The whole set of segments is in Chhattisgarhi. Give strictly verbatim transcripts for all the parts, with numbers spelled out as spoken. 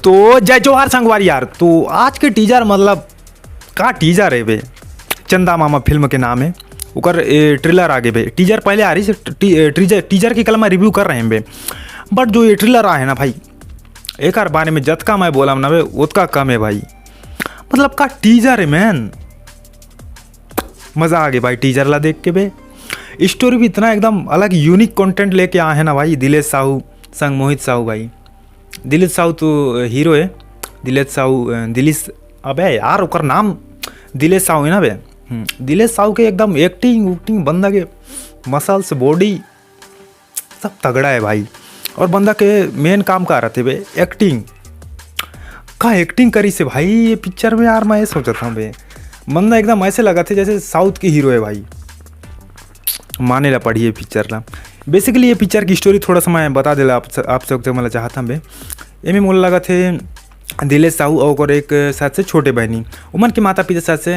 तो जय जोहार संगवारी यार। तो आज के टीजर, मतलब का टीजर है बे, चंदा मामा फिल्म के नाम है। ओकर ए, ट्रेलर आगे बे। टीजर पहले आ रही से, टी-, ए, टीजर टीजर के कल मैं रिव्यू कर रहे हैं बे, बट जो ये ट्रेलर आए है ना भाई, एकर बारे में जतका मैं बोलम ना बे, ओतका कम है भाई। मतलब का टीजर है मैन, मज़ा आ गया भाई टीजर ला देख के बे। स्टोरी भी इतना एकदम अलग यूनिक कंटेंट लेके आए हैं ना भाई, दिलेश साहू संग मोहित साहू भाई। दिलेश साहू तो हीरो है। दिलेश साहू, अ, दिलीश, अबे यार ओकर नाम दिलेश साहू है ना बे। हम्म, दिलेश साहू के एकदम एक्टिंग उक्टिंग, बंदा के मसल्स, बॉडी, सब तगड़ा है भाई। और बंदा के मेन काम का रहते बे, एक्टिंग। का एक्टिंग करी से भाई ये पिक्चर में यार, मैं ये सोचत हूँ बे, बंदा एकदम ऐसे लगत है जैसे साउथ के हीरो है भाई। माने ला पड़ी ये पिक्चर ला। बेसिकली ये पिक्चर की स्टोरी थोड़ा सा मैं बता देला आप, आप सबके मतलब चाहत हूँ बे। एमे मोला लगत है दिलेश साहू और ओकर एक साथ से छोटे बहनी, उमन के माता पिता साथ से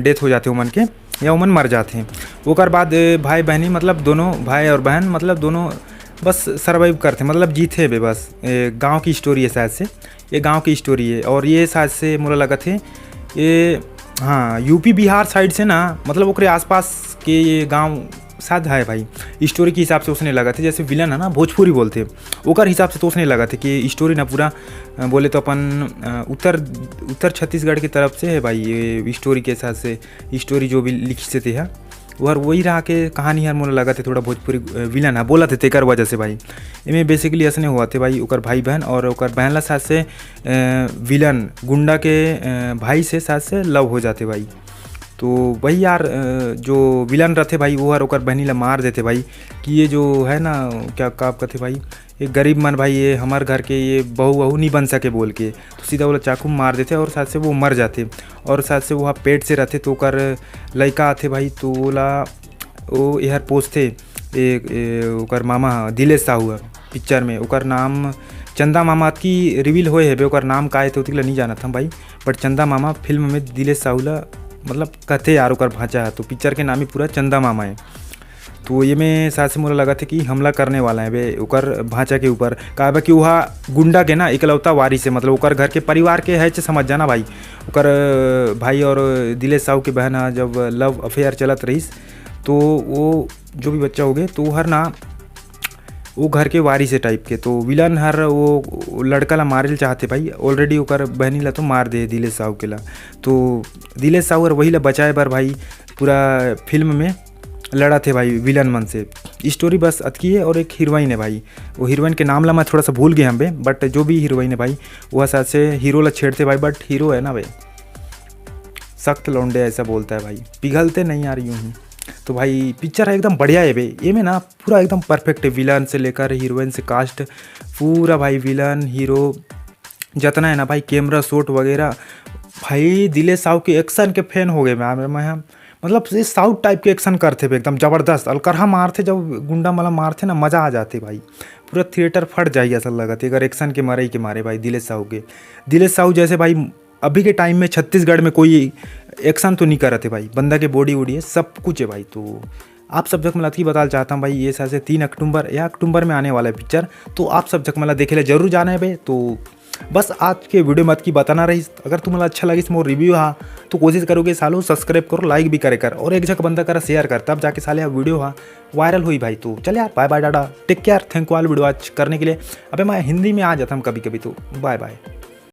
डेथ हो जाते उमन के, या उमन मर जाते। ओकर बाद ए, भाई बहनी, मतलब दोनों भाई और बहन, मतलब दोनों बस सर्वाइव करते, मतलब जीते बे बस। ए, गांव की स्टोरी है शायद से, ये गांव की स्टोरी है। और ये शायद से मोला लगत है ये, हाँ, यूपी बिहार साइड से ना, मतलब ओकरे आसपास के ये गांव शायद है भाई। स्टोरी के हिसाब से उसने लगत है, जैसे विलन है ना, भोजपुरी बोलते हैं, ओकर हिसाब से तो उसने लगत है कि स्टोरी ना पूरा, अ, बोले तो अपन, अ, उत्तर उत्तर छत्तीसगढ़ की तरफ से है भाई। ये स्टोरी के हिसाब से, स्टोरी जो भी लिखी से थे है, ओहर वही रहा के कहानी हर मोला लगत है थोड़ा भोजपुरी, अ, विलन है बोलत है, तेकर वजह से भाई। एमे बेसिकली असने हुआ थे भाई, ओकर भाई बहन और ओकर बहन ला साथ से, अ, विलन गुंडा के, अ, भाई से साथ से लव हो जाते भाई। तो वही यार, अ, जो विलन रहते भाई, वो हर ओकर बहनी ला मार देते भाई, कि ये जो है ना, क्या, का कथे भाई, ये गरीब मन भाई, ये हमार घर के ये बहू वहू नहीं बन सके बोल के, तो सीधा ओला चाकू मार देते और साथ से वो मर जाते। और साथ से वहाँ पेट से रहते तो ओकर लइका आथे भाई, तो ओला वो एहर पोसथे, ए, ए, ओकर मामा ह, दिलेश साहू ह, पिक्चर में ओकर नाम चंदा मामा की रिवील होए हेबे, ओकर नाम का हे तो ओतिक ला नहीं जानत हम भाई, बट चंदा मामा फिल्म में दिलेश साहू ला मतलब कथे यार ओकर भांचा ह, तो पिक्चर के नाम ही पूरा चंदा मामा है। तो ये में साथ से मोला लगत है कि हमला करने वाला है बे ओकर भांचा के ऊपर, काहे बा कि वहा गुंडा के ना इकलौता वारिस है, मतलब ओकर घर के परिवार के है, समझ जाना भाई। ओकर भाई और दिलेश साहू के बहन ह, जब लव अफेयर चलत रहीस, तो वो जो भी बच्चा हो गए, तो वो हर ना वो घर के वारिस है टाइप के। तो विलन हर वो लड़का ला मारे ल चाहते भाई, ऑलरेडी ओकर बहनी ला तो मार दे दिलेश साहू के ला। तो दिलेश साहू हर वही ला बचाए बर भाई पूरा फिल्म में लड़ा थे भाई विलन मन से। स्टोरी बस अतकी है और एक हीरोइन है भाई, वो हीरोइन के नाम ला मैं थोड़ा सा भूल गए हम बे, बट जो भी हीरोइन है भाई, वो साथ से हीरो ला छेड़ते भाई, बट हीरो है ना भाई, सख्त लौंडे ऐसा बोलता है भाई, पिघलते नहीं यार यूं ही। तो भाई पिक्चर है एकदम बढ़िया है बे, ये में ना पूरा एकदम परफेक्ट है, विलन से लेकर हीरोइन से कास्ट, पूरा भाई विलन हीरो जितना है ना भाई, कैमरा शॉट वगैरह, भाई दिलेश साहू के एक्शन के फैन हो गए मैं, मैं हम मतलब ये साउथ टाइप के एक्शन करते बे एकदम जबरदस्त। अलकरहा मारते, जब गुंडा मला मारते ना, मजा आ जाते भाई, पूरा थिएटर फट जाए ऐसा लगत है अगर एक्शन के मारे के मारे भाई दिलेश साहू के। दिलेश साहू जैसे भाई अभी के टाइम में छत्तीसगढ़ में कोई एक्शन तो नहीं करत है भाई, बंदा के बॉडी वॉडी है, सब कुछ है भाई। तो आप सब जग मैं अतकी बताना चाहता हूँ भाई, ये शायद से तीन अक्टूबर या अक्टूबर में आने वाला है पिक्चर, तो आप सब जग मला देखे ला जरूर जाना है बे। तो बस आज के वीडियो में अतकी बताना रही। अगर तुम्हें अच्छा लगिस मोर रिव्यू हा, तो कोशिश करोगे सालो सब्सक्राइब करो, लाइक भी करे कर और एक जगह बंदा करा शेयर कर, तब जाके साले वीडियो हा वायरल हुई भाई। तो चल यार, bye bye, tata, take care, thank you all video watch करने के लिए। अबे मैं हिंदी में आ जाता हूँ कभी कभी, तो बाय बाय।